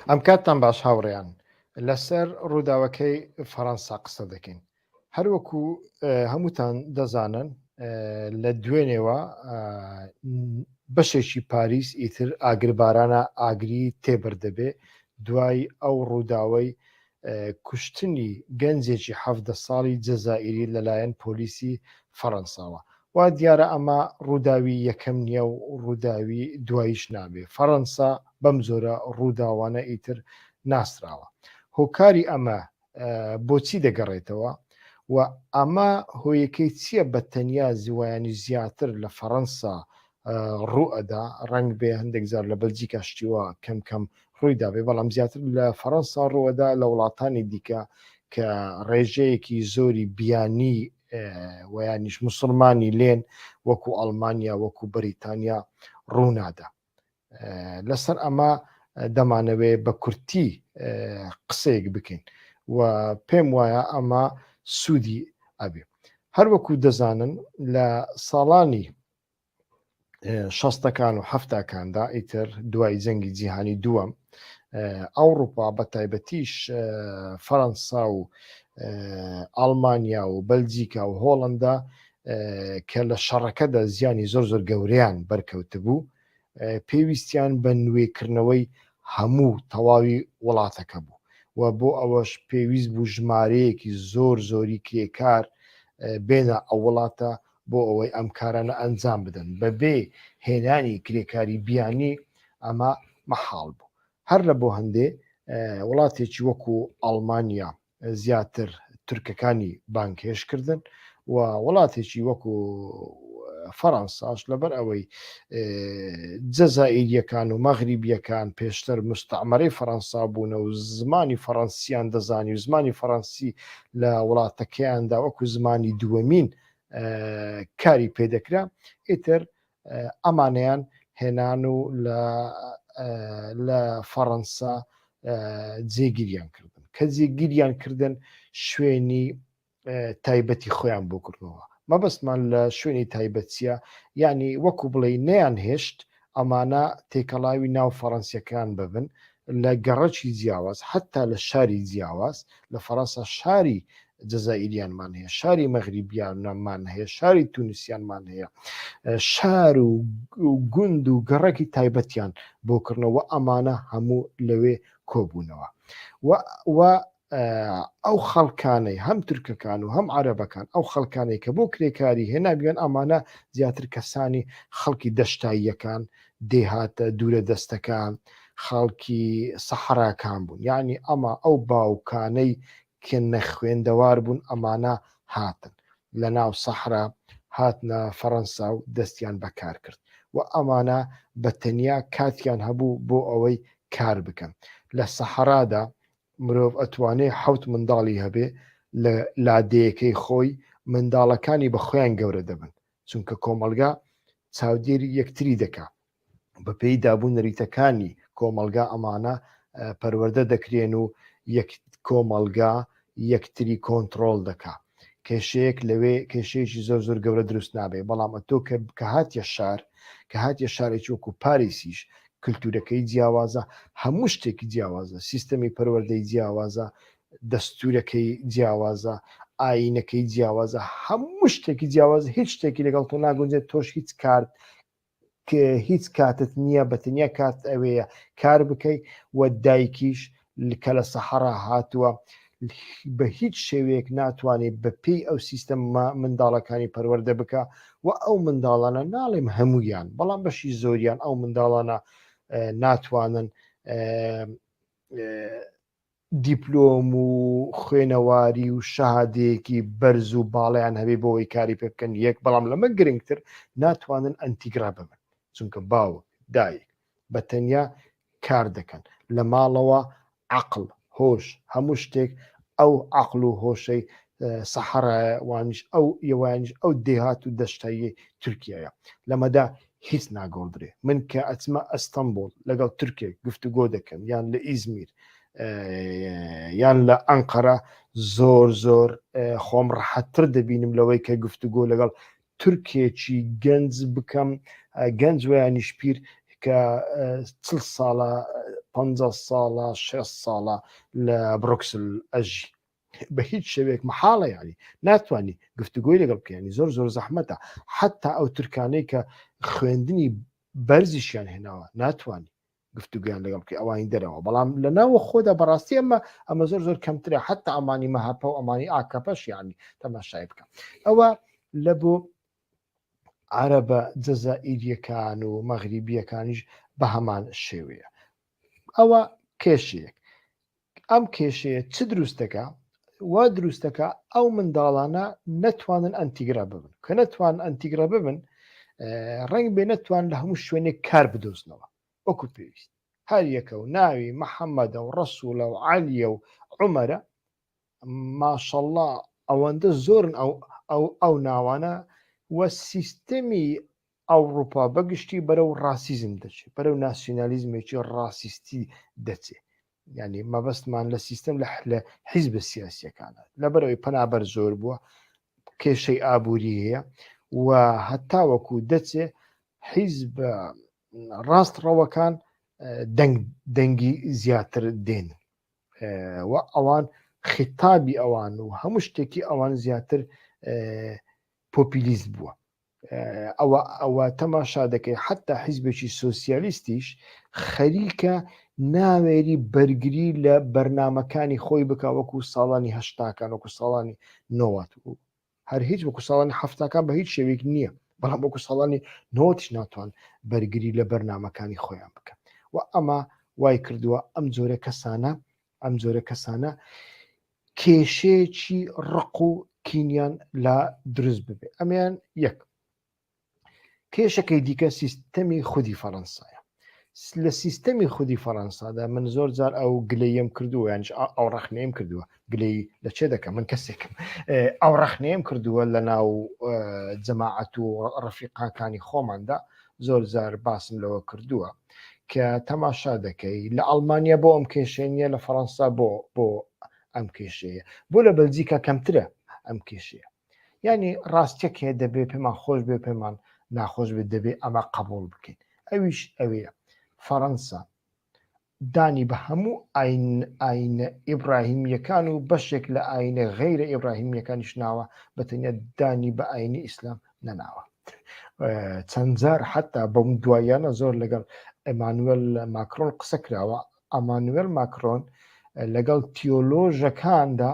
ئەم کاتتان باش هاوڕێیان لەسەر ڕووداوەکەی فەڕەنسا قسە دەکەین هەروەکو هەمووتان دەزانن لە دوێنێوە بەشێکی پاریس ئیتر ئاگربارانە ئاگری تێبەر دەبێ دوای ئەو ڕووداوەی کوشتنی گەنجێکی 17 ساڵی جەزائیری لەلایەن پۆلیسی فەڕەنساوە. وا دیارە ئەمە ڕووداوی یەکەم نییە و ڕووداوی دواییش نابێ. فەڕەنسا بەم جۆرە ڕووداوانە ئیتر ناسراوە. هۆکاری ئەمە بۆچی دەگەڕێتەوە و ئەمە هۆیەکەی چییە بە تەنیا زیوایانی زیاتر لە فەڕەنسا ڕووئەدا، ڕەنگ بێ هەندێک جار لە بەلجیکا شتی وا کەم کەم ڕووی دابێ، بەڵام زیاتر لە فەڕەنسا ڕووئەدا، لە وڵاتانی دیکە کە ڕێژەیەکی زۆری بیانی ویانیش مسلمانی لێن وەکو ئەڵمانیا وەکو بەریتانیا ڕوونادا. لەسەر ئەمە دەمانەوێ بە کورتی قسەیەک بکەین و پێم وایە ئەمە سوودی ئەبێ. هەروەکو دەزانن لە ساڵانی شەستەکان و حەفتاکاندا ئیتر دوای جەنگی جیهانی دووەم ئەوروپا بە تایبەتیش فەرەنسا و ئەڵمانیا و بەلجیکا و هۆڵندا کە لە شەڕەکەدا زیانی زۆر زۆر گەورەیان بەرکەوتبوو پێویستیان بە نوێکردنەوەی هەموو تەواوی وڵاتەکە بوو و بۆ ئەوەش پێویست بوو ژمارەیەکی زۆر زۆری کرێکار بێنە ئەو وڵاتە بۆ ئەوەی ئەم کارانە ئەنجام بدەن بەبێ هێنانی کرێکاری بیانی ئەمە مەحاڵ بوو هەر لە بۆ هەندێ وڵاتێکی وەکو ئەڵمانیا زیاتر تورکەکانی بانگهێشت کردن و وڵاتێکی وەکو فەڕەنساش لەبەر ئەوەی جەزائیریەکان و مەغریبیەکان پێشتر مستعمەرەی فەڕەنسا بوونە و زمانی فەڕەنسیان دەزانی و زمانی فەڕەنسی لە وڵاتەکەیاندا وەکو زمانی دووەمین کاری پێدەکرا ئیتر ئەمانەیان هێنان و لە فەڕەنسا جێگیریان کردن کە جێگیریان کردن شوێنی تایبەتی خۆیان بۆ کردنەوە مەبەستمان لە شوێنی تایبەتیە یعنی وەکو بڵێ نەیان هێشت ئەمانە تێکەڵاوی ناو فەڕەنسیەکان ببن لە گەڕەکی جیاواز حتا لە شاری جیاواز لە فەڕەنسا شاری جەزائیریانمان هەیە شاری مەغریبیانمان هەیە شاری تونسیانمان هەیە شار و گوند و گەڕەکی تایبەتیان بۆ کردنەوە ئەمانە هەموو لەوێ کۆبوونەوە و ئەو خەڵکانەی هەم تورکەکان و هەم عەرەبەکان ئەو خەڵکانەی کە بۆ کرێکاری هێنابیان ئەمانە زیاتر کەسانی خەڵکی دەشتاییەکان دێهاتە دوورە دەستەکان خەڵکی سەحراکان بوون یعنی ئەمە ئەو باوکانەی کە نەخوێندەوار بوون ئەمانە هاتن لە ناو سەحرا هاتنە فەڕەنسا و دەستیان بە کار کرد و ئەمانە بە تەنیا کاتیان هەبوو بۆ ئەوەی کار بکەن لە سەحرادا مرۆڤ ئەتوانێ حەوت منداڵی هەبێ لە لادێیەکەی خۆی منداڵەکانی بە خۆیان گەورە دەبن چونکە کۆمەڵگا چاودێری یەکتری دەکا بەپێی دابوو نەریتەکانی کۆمەڵگا ئەمانە پەروەردە دەکرێن و یەک کۆمەڵگا یەکتری کۆنتڕۆڵ دەکا کێشەیەک لەوێ کێشەیەکی زۆر زۆر گەورە دروست نابێ بەڵام ئەتۆ کە کە هاتیە شار کە هاتیە شارێکی وەکو پاریسیش کللتورەکەی جیاوازە هەموو شتێکی جیاوازە سیستەمی پەروەردەی جیاوازە دەستورەکەی جیاوازە ئاینەکەی جیاوازە هەموو شتێکی جیاوازە هیچ شتێکی لەگەڵ تۆ ناگونجێت تۆش هیچ کارت هیچ کاتت نییە بە تەنیا کات ئەوەیە کار بکەی و دایکیش کە لە سەحرا هاتووە بە هیچ شێوەیەک ناتوانێت بە پێی ئەو سیستەمە منداڵەکانی پەروەردە بکە و ئەو منداڵانە ناڵێم هەمویان بەڵام بەشی زۆریان ئەو منداڵانە ناتوانن دیپلۆم و خوێنەواری و شەهادەیەکی بەرز و باڵیان هەبێ بۆ ئەوەی کاری پێ بکەن یەک بەڵام لەمە گرنگتر ناتوانن ئەنتیگرا ببن چونکە باوک دایک بە تەنیا کار دەکەن لە ماڵەوە عقل هۆش هەموو شتێک ئەو عقل و هۆشەی سەحرایە وانیش ئەو یوانیش ئەو دێهات و دەشتایی تورکیایە لەمەدا هیچ ناگۆڕدرێ من کە ئەچمە ئەستەمبوڵ لەگەڵ تورکێک گفتوگۆ دەکەم یان لە ئیزمیر یان لە ئەنقەرە زۆر زۆر خۆم ڕەحەتتر دەبینم لەوەی کە گفتوگۆ لەگەڵ تورکێکی گەنج بکەم گەنج ویانیش پیر کە چل ساڵە. 50 ساڵە 6 ساڵە لە بڕۆکسل ئەژی بە هیچ شێوەیەک مەحاڵە یانی ناتوانانی گفتوگۆی لەگەڵ بکەنی زۆر زۆر زەحمەتە حتا ئەو تورکانەی کە خوێندنی بەرزیشیان هێناوە ناتوانانی گفتوگویان لەگەڵ بکەی ئەوانی دەرەوە بەڵام لە ناوە خۆدا بەڕاستی ئەمە ئەمە زۆر زۆر کەمترە حتا ئەمانی مەهەپە و ئەمانی ئاکەپەش یانی تەماشای بکە ئەوە لە بۆ عربە جەزائیریەکان و مەغریبیەکانیش بە هەمان شێوەیە ئەوە کێشەیەک ئەم کێشەیە چ دروست دەکا؟ وا دروست دەکا ئەو منداڵانە نەتوانن ئەنتیگرا ببن کە نەتوان ئەنتیگرا ببن ڕنگ بێ نەتوان لە هەموو شوێنێک کار بدۆزنەوە وەکو پێویست هەر یەکە و ناوی محەممەدە و ڕەسوولە و عەلیە و عمەرە ماشەڵڵا ئەوەندە زۆرن ئەو ئەو ئەو ناوانە و سیستەمی ئەوڕوپا بە گشتی بەرەو ڕاسیزم دەچێت، بەرەو ناسیونالیزمێکی ڕاسیستی دەچێت. یعنی مەبەستمان لە سیستم لە لە حیزبە سیاسیەکانە لەبەرەوەی پەنابەر زۆر بووە کێشەی ئابووری هەیە و هەتاوەکو دەچێ حیزب ڕاست ڕەوەکان دەنگ دەنگی زیاتر دێن و ئەوان خیتابی ئەوان و هەموو شتێکی ئەوان زیاتر پۆپیلیست بووە ئەوە ئەوە تەماشا دەکەی حتا حیزبێکی سۆسیالیستیش خەریکە ناوێری بەرگری لە بەرنمەکانی خۆی بکە وەکو ساڵانی هەشتاکان وەکو ساڵانی نەوەت و هەر هیچ وەکو ساڵانی هەفتاکان بە هیچ شێوێک نییە بەڵام وەکو ساڵانی نەوەتیش ناتوان بەرگری لە بەرنمەکانی خۆیان بکەن و ئەمە وای کردووە ئەم جۆرە کەسانە ئەم جۆرە کەسانە کێشەیەکی ڕق و کینیان لا دروست ببێ ئەمیان یەک کێشەکەی دیکە سیستەمی خودی فەڕەنسایە لە سیستەمی خودی فەڕەنسادا من زۆر جار ئەو گلەیەم کردووە یانش ئەو ڕەخنەیەم کردووە گلەی لە چێ دەکەم من کەسێکم ئەو ڕەخنەیەم کردووە لە ناو جەماعەت و ڕەفیقاکانی خۆماندا زۆر جار باسم لەوە کردووە کە تەماشا دەکەی لە ئەڵمانیا بۆ ئەم کێشەیە نییە لە فەڕەنسا بۆ بۆ ئەم کێشەیە بۆ لە بەلجیکا کەمترە ئەم کێشەیە یعنی ڕاستیەک هەیە دەبێ پێمان خۆش بێ پێمان ناخۆش بێت دەبێ ئەمە قبول بکەین ئەویش ئەوەیە فەڕەنسا دانی بە هەموو ئاینە ئیبراهیمیەکان و بەشێک لە ئاینە غەیرە ئیبراهیمیەکانیش ناوە بە تەنیا دانی بە ئاینی ئیسلام نەناوە چەند جار حتا بەم دواییانە زۆر لەگەڵ ئەمانوێل ماکرۆن قسە کراوە ئەمانوێل ماکرۆن لەگەڵ تیۆلۆژەکاندا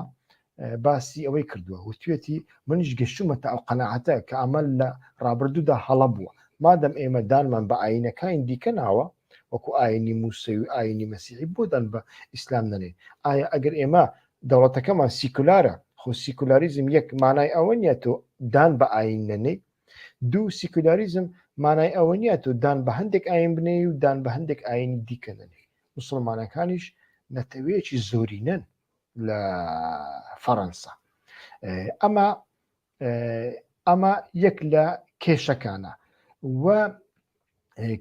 باسی ئەوەی کردووە وتوێتی منیش گەشتومەتە ئەو قەناعەتە کە ئەمە لە ڕابردوودا هەڵە بووە مادەم ئێمە دانمان بە ئاینەکانی دیکە ناوە وەکو ئاینی موسەوی و ئاینی مەسیحی بۆ دان بە ئیسلام نەنێین ئایا ئەگەر ئێمە دەوڵەتەکەمان سیکولارە خۆ سیکولاریزم یەک مانای ئەوە نییە تۆ دان بە ئاین نەنێی دوو سیکولاریزم مانای ئەوە نییە تۆ دان بە هەندێک ئاین بنێی و دان بە هەندێک ئاینی دیکە نەنێی موسڵمانەکانیش نەتەوەیەکی زۆرینەن لە فەڕەنسا ئەمە ئەمە یەک لە کێشەکانە و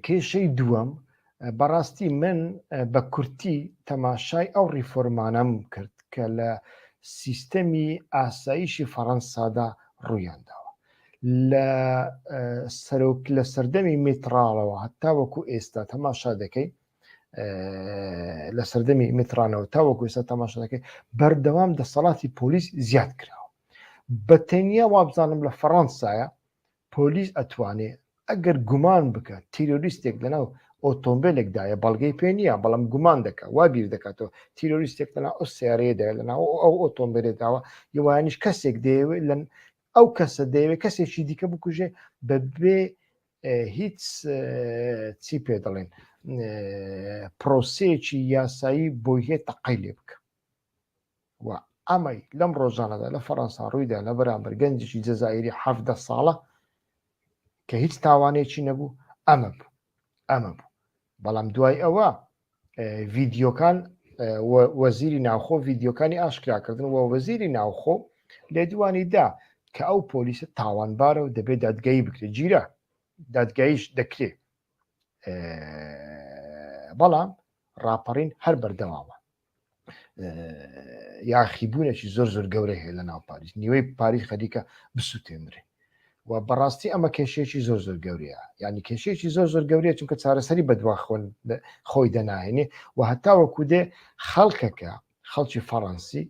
کێشەی دووەم بەڕاستی من بە کورتی تەماشای ئەو ڕیفۆرمانەم کرد کە لە سیستەمی ئاسایشی فەڕەنسادا ڕوویانداوە لە سەرۆک لە سەردەمی میتراڵەوە هەتاوەکو ئێستا تەماشا دەکەی لە سەردەمی میترانەوە تاوەکو ئێستا تەماشا دەکەی بەردەوام دەسەڵاتی پۆلیس زیاد کراوە بە تەنیا وابزانم لە فەڕەنسایە پۆلیس ئەتوانێ ئەگەر گومان بکە تیرۆریستێک لەناو ئۆتۆمبیلێکدایە بەڵگەی پێ نییە بەڵام گومان دەکە وا بیر دەکاتەوە تیرۆریستێک لەناو ئەو سیارەیەدا لەناو ئەو ئۆتۆمبیلێداوە یوانیش کەسێک دەیەوێت لە ئەو کەسە دەیەوێت کەسێکی دیکە بکوژێ بەبێ هیچ چی پێ دەڵێن پرۆسەیەکی یاسایی بۆی هەیە تەقەی لێ بکە و ئەمەی لەم ڕۆژانەدا لە فەڕەنسا ڕوویدا لە بەرامبەر گەنجێکی جەزائیری حەفدە ساڵە کە هیچ تاوانێکی نەبوو ئەمە بوو ئەمە بوو بەڵام دوای ئەوە ڤیدیۆکان وەزیری ناوخۆ ڤیدیۆکانی ئاشکراکردن و وەزیری ناوخۆ لێدوانی دا کە ئەو پۆلیسە تاوانبارە و دەبێت دادگایی بکرێت گیرا دادگاییش دەکرێت بەڵام ڕاپەڕین هەر بەردەوامە یاخیبوونێکی زۆر زۆر گەورە هەیە لە ناو پاریس نیوەی پاریس خەریکە بسووتێنرێ. و بەڕاستی ئەمە کێشەیەکی زۆر زۆر گەورەیە یعنی کێشەیەکی زۆر زۆر گەورەیە چونکە چارەسەری بەدوا خۆن خۆی دەناهێنێ و هەتاوەکو دێ خەڵکەکە خەڵکی فەڕەنسی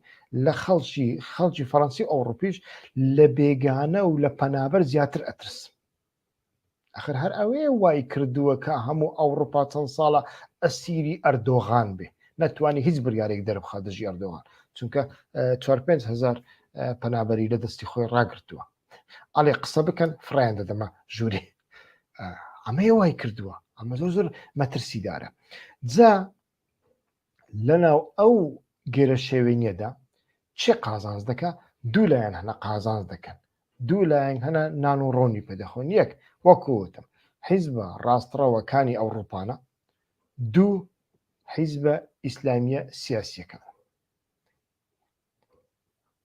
لە خەڵکی خەڵکی فەڕەنسی ئەوڕوپیش لە بێگانە و لە پەنابەر زیاتر ئەترس ئەخر هەر ئەوەیە وای کردووە کە هەموو ئەوڕوپا چەند ساڵە ئەسیری ئەردۆغان بێ نەتوانی هیچ بڕیارێک دەربخا دژی ئەردۆغان چونکە 4 هزار پەنابەری لە دەستی خۆی ڕاگرتووە ئەڵێ قسە بکەن فڕیان دەدەمە ژووری ئەمەیە وای کردووە ئەمە زۆر زۆر مەترسیدارە جا لەناو ئەو گێرە شێوێنیەدا چێ قازانج دەکا دوو لایەن هەنە قازانج دەکەن دوو لایەن هەنە نان و ڕۆنی پێدەخۆن یەک وەکوتم حیزبە ڕاستڕەوەکانی ئەوروپانە دوو حیزبە ئیسلامیە سیاسیەکان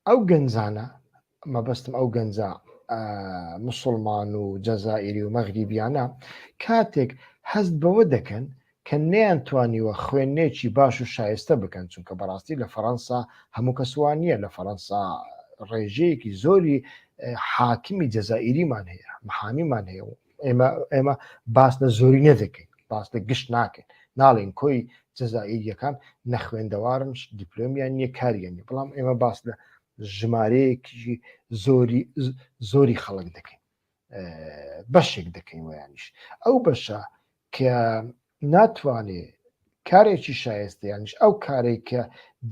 ئەو گەنجانە مەبەستم ئەو گەنجە مسلمان و جەزائیری و مەغریبیانە کاتێک هەست بەوە دەکەن کە نیان توانیوە خوێندنێکی باش و شایستە بکەن چونکە بەڕاستی لە فەەنسا هەموو کەسوان نییە لە فەەنسا ڕێژەیەکی زۆری حاکمی جەزائیریمان هەیە محامیمان هەیە و ئێمە ئێمە باس لە زۆری نەدەکەین باس لە گشت ناکەین ناڵین کۆی جەزائیریەکان نەخوێندەوارن دیپلۆمیان نییە کاریان نیە بەڵام ئێمە باس لە ژمارەیەکی زۆری زۆری خەڵک دەکەین بەشێک دەکەین ویانیش ئەو بەشە کە ناتوانێ کارێکی شایستە یانیش ئەو کارێک کە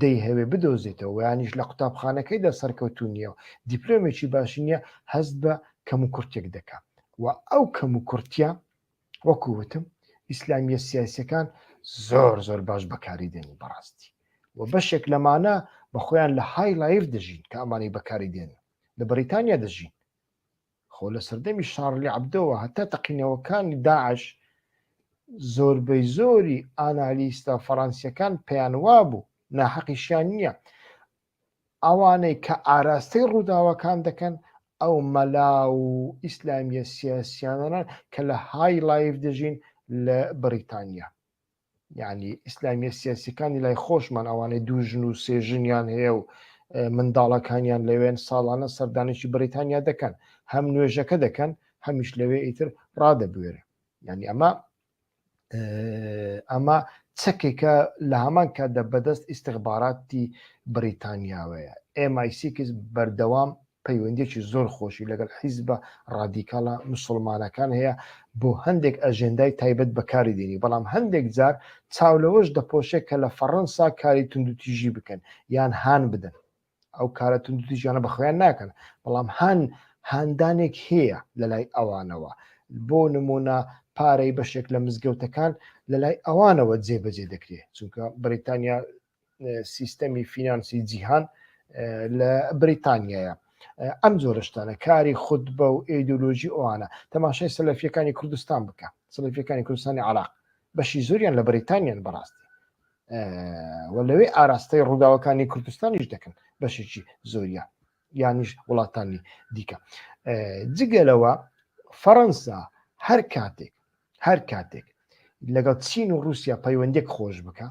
دەیهەوێ بدۆزێتەوە یانیش لە قوتابخانەکەیدا سەرکەوتوو نییە و دیپلۆمێکی باشی نییە هەست بە کەم و کورتێک دەکا و ئەو کەم و کورتە وەکو وتم ئیسلامیە سیاسەکان زۆر زۆر باش بەکاری دێنن بەڕاستی و بەشێک لەمانە بە خۆیان لە high life دەژین کە ئەمانەی بەکاری دێن لە بەریتانیا دەژین خۆ لە سەردەمی شارلی عەبدۆوە هەتا تەقینەوەکانی داعش زۆربەی زۆری ئانالیستە فەڕەنسیەکان پێیان وابوو ناحەقیشیان نییە ئەوانەی کە ئاراستەی ڕووداوەکان دەکەن ئەو مەلا و ئیسلامیە سیاسیانەن کە لە high life دەژین لە بەریتانیا. یعنی ئیسلامیە سیاسیەکانی لای خۆشمان ئەوانەی دوو ژن و سێ ژنیان هەیە و منداڵەکانیان لەوێن ساڵانە سەردانێکی بەریتانیا دەکەن هەم نوێژەکە دەکەن هەمیش لەوێ ئیتر ڕادەبوێرە یعنی ئەمە ئەمە چەکێکە لە هەمان کاتدا بەدەست ئیسیخباراتی بریتانیاوەیە MI6 بەردەوام پەیوەندیەکی زۆر خۆشی لەگەڵ حیزبە ڕادیکاڵە مسوڵمانەکان هەیە بۆ هەندێک ئەژێندای تایبەت بەکاری دێنی بەڵام هەندێک جار چاو لەوەش دەپۆشێ کە لە فەڕەنسا کاری توندوتیژی بکەن یان هان بدەن ئەو کارە توندوتیژیانە بە خۆیان ناکەن بەڵام هان هاندانێک هەیە لە لای ئەوانەوە بۆ نمونە پارەی بەشێک لە مزگەوتەکان لە لای ئەوانەوە جێبەجێ دەکرێت چونکە بەریتانیا سیستەمی فینانسی جیهان لە بریتانیایە ئەم جۆرە شتانە کاری خودبە و ئیدۆلۆژی ئەوانە تەماشای سەلەفیەکانی کوردستان بکە سەلەفیەکانی کوردستانی عراق بەشی زۆریان لە بریتانیان بەڕاستی و لەوێ ئاراستەی ڕووداوەکانی کوردستانیش دەکەن بەشێکی زۆریان یانیش وڵاتانی دیکە جگە لەوە فەڕەنسا هەر کاتێک هەر کاتێک لەگەڵ چین و رووسیا پەیوەندێک خۆش بکە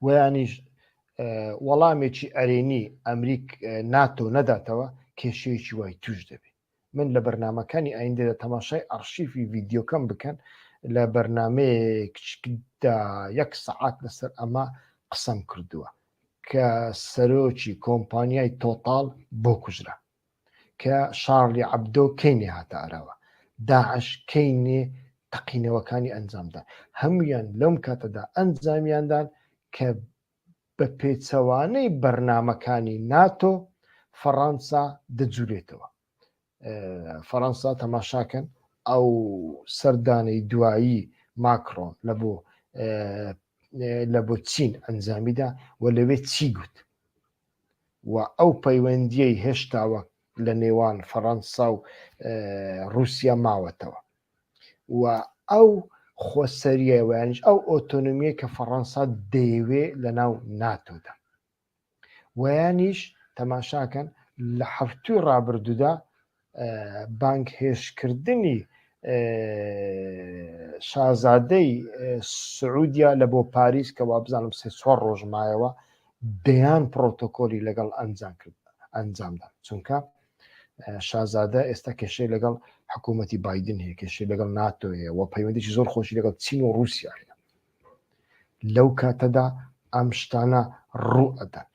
ویانیش وەڵامێکی ئەرێنی ئەمریک ناتۆ نەداتەوە کێشەیەکی وای توش دەبێت من لە بەرنمەکانی ئایندەدا تەماشای ئەرشیفی ڤیددیوکەم بکەن لە بەرنمەیەکدا یەک سەعات لەسەر ئەمە قسەم کردووە کە سەرۆکی کۆمپانیای تۆتاڵ بۆ کوژرا کە شارلی عەبدۆ کەینێ هاتە ئاراوە، داعش کەینێ تەقینەوەکانی ئەنجامدا، هەموویان لەوم کاتەدا ئەنجامیاندان کە بە پێچەوانەی بەرنامەکانی ناتۆ فەڕەنسا دەجولێتەوە. فەڕەنسا تەماشاکەن ئەو سەردانەی دوایی ماکرۆن لە بۆ لە بۆ چین ئەنجامیدا و لەوێ چی گوت و ئەو پەیوەندیەی هێشتاوە لە نێوان فەڕەنسا و رووسیا ماوەتەوە و ئەو خۆسەریە ویانیش ئەو ئۆتۆنۆمیە کە فەڕەنسا دەیەوێ لە ناو ناتۆدا ویانیش تەماشاکەن لە هەفتوی ڕابردوودا بانگهێشتکردنی شازادەی سعودیا لە بۆ پاریس کە وابزانم سێ چوار ڕۆژ مایەوە دەیان پرۆتۆکۆلی لەگەڵ ئەنجام کرد ئەنجامدا چونکە. شازادە ئێستا کێشەی لەگەڵ حکوومەتی بادن هەیە، کێشەی لەگەڵ ناتۆ هەیە و پەیوەندێکی زۆر خۆشی لەگەڵ چین و رووسیا هەیە. لەو کاتەدا ئەم شتانە ڕوو ئەدەن.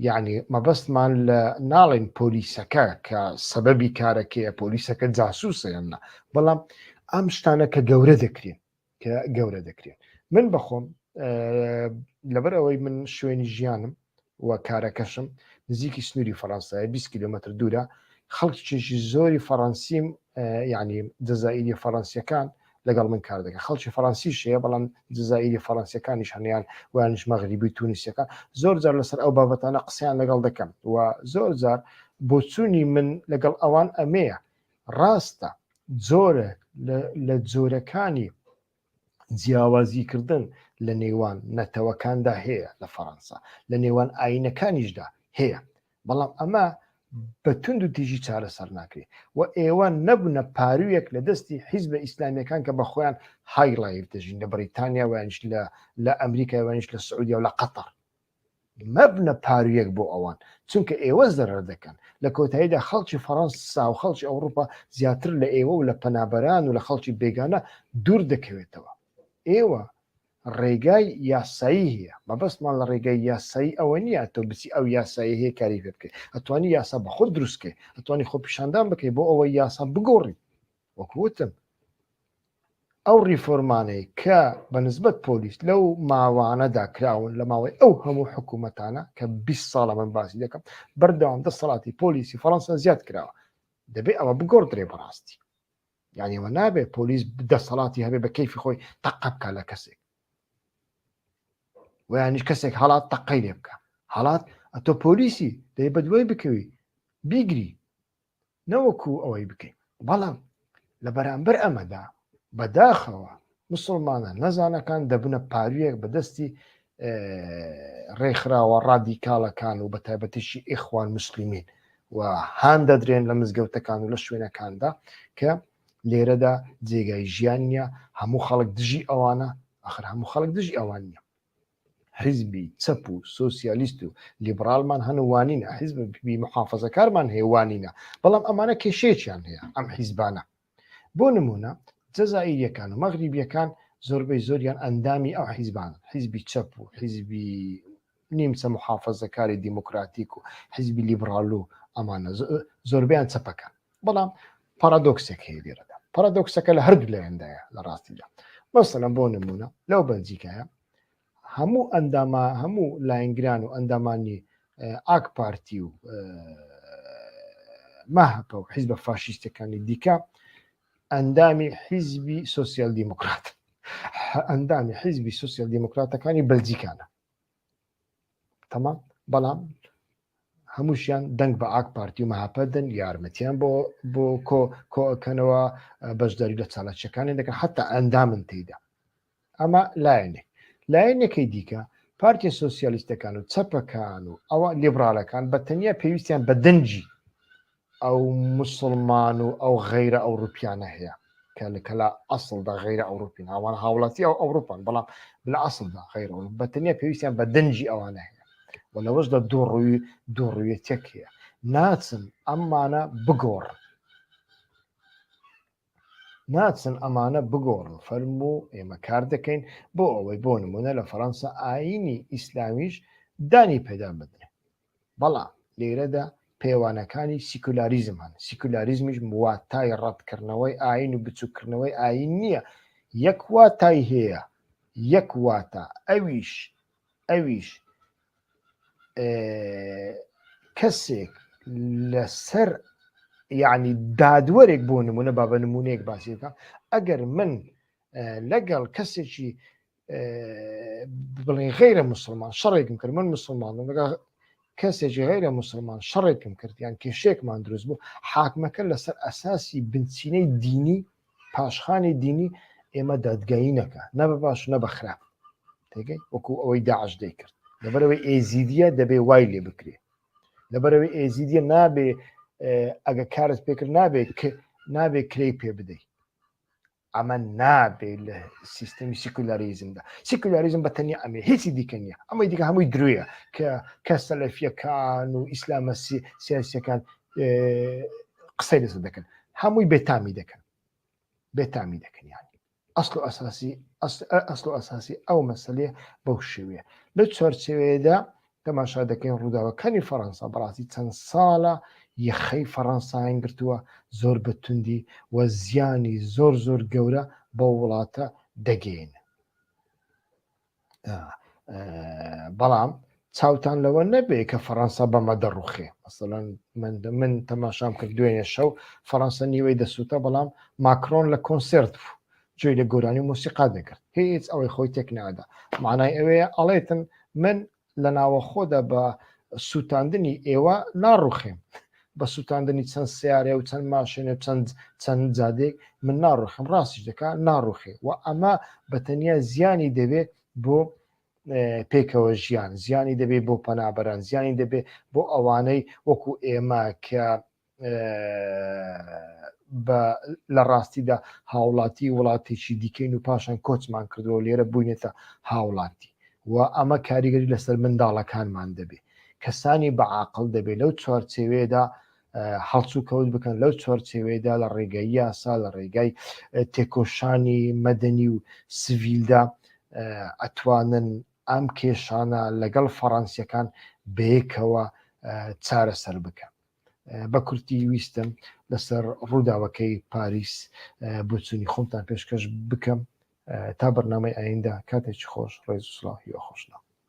یعنی مەبەستمان لە ناڵێن پۆلیسەکە کە سەبەبی کارەکەیە، پۆلیسەکە جاسوسە یان نا، بەڵام ئەم شتانە کە گەورە دەکرێن، کە گەورە دەکرێن. من بەخۆم لەبەر ئەوەی من شوێنی ژیانم و کارەکەشم نزیکی سنووری فەڕەنسایە، 20 کیلۆمەتر دوورە، خەڵکێکی زۆری فەڕەنسیم یعنی جەزائیری فەڕەنسیەکان لەگەڵ من کار دەکەن. خەڵکی فەڕەنسیش هەیە بەڵام جەزائیری فەڕەنسیەکانیش هەنیان وانیش مەغریبی و تونسیەکان. زۆر جار لەسەر ئەو بابەتانە قسەیان لەگەڵ دەکەم و زۆر جار بۆچوونی من لەگەڵ ئەوان ئەمەیە. ڕاستە جۆرێک لە جۆرەکانی جیاوازیکردن لە نێوان نەتەوەکاندا هەیە لە فەڕەنسا، لە نێوان ئاینەکانیشدا هەیە، بەڵام ئەمە بە توند و تیژی چارەسەر ناکرێت و ئێوە نەبوونە پارویەک لە دەستی حیزبە ئیسلامیەکان کە بە خۆیان high life دەژین لە بەریتانیا ویانیش لە ئەمریکا ویانیش لە سعودیا و لە قەتەر. مەبنە پارویەک بۆ ئەوان، چونکە ئێوە زەرەر دەکەن. لە کۆتاییدا خەڵکی فەڕەنسا و خەڵکی ئەوڕوپا زیاتر لە ئێوە و لە پەنابەران و لە خەڵکی بێگانە دوور دەکەوێتەوە. ئێوە ڕێگای یاسایی هەیە، مەبەستمان لە ڕێگای یاسایی ئەوە نییە تۆ بچی ئەو یاسایی هەیە کاری پێ بکەی، ئەتوانی یاسا بە خۆت دروست بکەی، ئەتوانی خۆپیشاندان بکەی بۆ ئەوەی یاسا بگۆڕی. وەکو وتم ئەو ڕیفۆرمانەی کە بە نسبەت پۆلیس لەو ماوانەدا کراون، لە ماوەی ئەو هەموو حکوومەتانە کە 20 ساڵە من باسی دەکەم، بەردەوام دەسەڵاتی پۆلیسی فەڕەنسا زیاد کراوە. دەبێ ئەوە بگۆڕدرێ بەڕاستی. یعنی ئەوە نابێ پۆلیس دەسەڵاتی هەبێ بە کەیفی خۆی تەقە بکا لە کەسێک، ویانیش کەسێک هەڵات تەقەی لێ بکە. هەڵات ئەتۆ پۆلیسی دەی بەدوای بکەوی بیگری، نەوەکو ئەوەی بکەین. بەڵام لە بەرامبەر ئەمەدا بەداخەوە مسلمانە نەزانەکان دەبنە پارویەک بەدەستی ڕێکخراوە ڕادیکاڵەکان و بە تایبەتیشی ئیخوان مسلمین و هان دەدرێن لە مزگەوتەکان و لە شوێنەکاندا کە لێرەدا جێگای ژیان نییە، هەموو خەڵک دژی ئەوانە. ئەخر هەموو خەڵک دژی ئەوان نییە. حیزبی چەپ و سۆسیالیست و لیبرالمان هەن و وانینە، حیزبی محافظەکارمان هەیە وانینە، بەڵام ئەمانە کێشەیەکیان هەیە ئەم حیزبانە. بۆ نمونە جەزائیریەکان و مەغریبیەکان زۆربەی زۆریان ئەندامی ئەو حیزبانن، حیزبی چەپ و حیزبی نیمچە محافظەکاری دیموکراتیک و حیزبی لیبرال و ئەمانە زۆربەیان چەپەکان. بەڵام پارادۆکسێک هەیە لێرەدا، پارادۆکسەکە لە هەردوو لایەندایە لە ڕاستیدا. مەسەلەن بۆ نمونە لەو بەلجیکایە هەموو ئەنداما هەموو لایەنگران و ئەندامانی ئاک پارتی و مەهەپە و حیزبە فاشیستەکانی دیکە ئەندامی حیزبی سۆسیال دیموکرات، ئەندامی حیزبی سۆسیال دیموکراتەکانی بەلجیکانە. تەمام، بەڵام هەمووشیان دەنگ بە ئاک پارتی و مەهەپە دەن، یارمەتیان بۆ بۆ کۆ کۆئەکەنەوە، بەشداری لە چالاکیەکانی دەکەن، حتا ئەندامن تێیدا. ئەمە لایەنێک. لایەنەکەی دیکە پارتیە سۆسیالیستەکان و چەپەکان و ئەوە لیبرالەکان بە تەنیا پێویستیان بە دەنگی ئەو مسلمان و ئەو غەیرە ئەوروپیانە هەیە کە لە کەلا ئەسڵدا غەیرە ئەوروپین، ئەوان هاوڵاتی ئەو ئەوروپان بەڵام لە ئەسڵدا غەیرە ئەوروپ، بە تەنیا پێویستیان بە دەنگی ئەوانە هەیە و لەوەشدا دووڕووی دووڕوویەتێک هەیە. ناچن ئەمانە بگۆڕن، ناچن ئەمانە بگۆڕن. فەرموو ئێمە کار دەکەین بۆ ئەوەی بۆ نمونە لە فەڕەنسا ئایینی ئیسلامیش دانی پێدا بدرێ، بەڵام لێرەدا پێوانەکانی سیکولاریزم هەن. سیکولاریزمیش واتای ڕەتکردنەوەی ئایین و بچووککردنەوەی ئایین نییە، یەک واتای هەیە، یەک واتا، ئەویش ئەویش کەسێک لەسەر یعنی دادوەرێک بۆ نمونە با بە نمونەیەک باسی بکەم، ئەگەر من لەگەڵ کەسێکی بڵێن غەیرە مسلمان شەڕێکم کرد، من مسلمانم لەگەڵ کەسێکی غەیرە مسلمان شەڕێکم کرد یان کێشێکمان دروست بوو، حاکمەکە لەسەر ئەساسی بنچینەی دینی پاشخانی دینی ئێمە دادگایی نەکە، نە بە باش نە بە خراپ. تێگەی وەکو ئەوەی داعش دەیکرد. لەبەرەوەی ئێزیدیە دەبێ وای لێ بکرێ، لەبەرەوەی ئێزیدیە نابێ ئەگە کارت پێکرد نابێ نابێ کرێی پێ بدەیت. ئەمە نابێ لە سیستەمی سیکولاریزمدا. سیکولاریزم بە تەنیا ئەمێ هیچی دیکە نییە، ئەمەی دیکە هەمووی درۆیە کە کە سەلەفیەکان و ئیسلامە سیاسیەکان. قسەی لەسەر دەکەن هەمووی بێتامی دەکەن بێتامی دەکەن یانی ئەسڵ و ئەساسی ئەسڵ و ئەساسی ئەو مەسلەیە بەو شێوەیە لە چوارچێوەیەدا تەماشا دەکەین ڕووداوەکانی فەڕەنسا بەڕاستی چەند ساڵە یەخەی فەڕەنسایان گرتووە زۆر بە توندی و زیانی زۆر زۆر گەورە بەو وڵاتە دەگەین بەڵام چاوتان لەوە نەبێ کە فەڕەنسا بەمە دەڕوخێ مەسەلەن من من تەماشام کرد دوێنێ شەو فەڕەنسا نیوەی دەسووتە بەڵام ماکرۆن لە کۆنسێرت بوو گوێی لە گۆرانی و مۆسیقا دەگرت هیچ ئەوەی خۆی تێک نادا معنای ئەوەیە ئەڵێتن من لە ناوەخۆدا بە سووتاندنی ئێوە ناڕوخێم بە سووتاندنی چەند سیارە و چەند ماشێنە چەند چەند جادێک من ناڕوخم ڕاستیش دەکا ناڕوخێ و ئەمە بە تەنیا زیانی دەبێت بۆ پێکەوە ژیان زیانی دەبێت بۆ پەنابەران زیانی دەبێت بۆ ئەوانەی وەکو ئێمە کە لە ڕاستیدا هاوڵاتی وڵاتێکی دیکەین و پاشان کۆچمان کردووە لێرە بووینەتە هاوڵاتی و ئەمە کاریگەری لەسەر منداڵەکانمان دەبێت کەسانی بە عاقڵ دەبێت لەو چوارچێوەیەدا هەڵسوکەوت بکەن لەو چوارچێوەیەدا لە ڕێگای یاسا لە ڕێگای تێکۆشانی مەدەنی و سڤیلدا ئەتوانن ئەم کێشانە لەگەڵ فەڕەنسیەکان بەیەکەوە چارەسەر بکەن. بە کورتی ویستم لەسەر ڕووداوەکەی پاریس بۆچوونی خۆمتان پێشکەش بکەم تا بەرنامەی ئایندە کاتێکی خۆش ڕێز و سڵاو هیوا خۆشناو.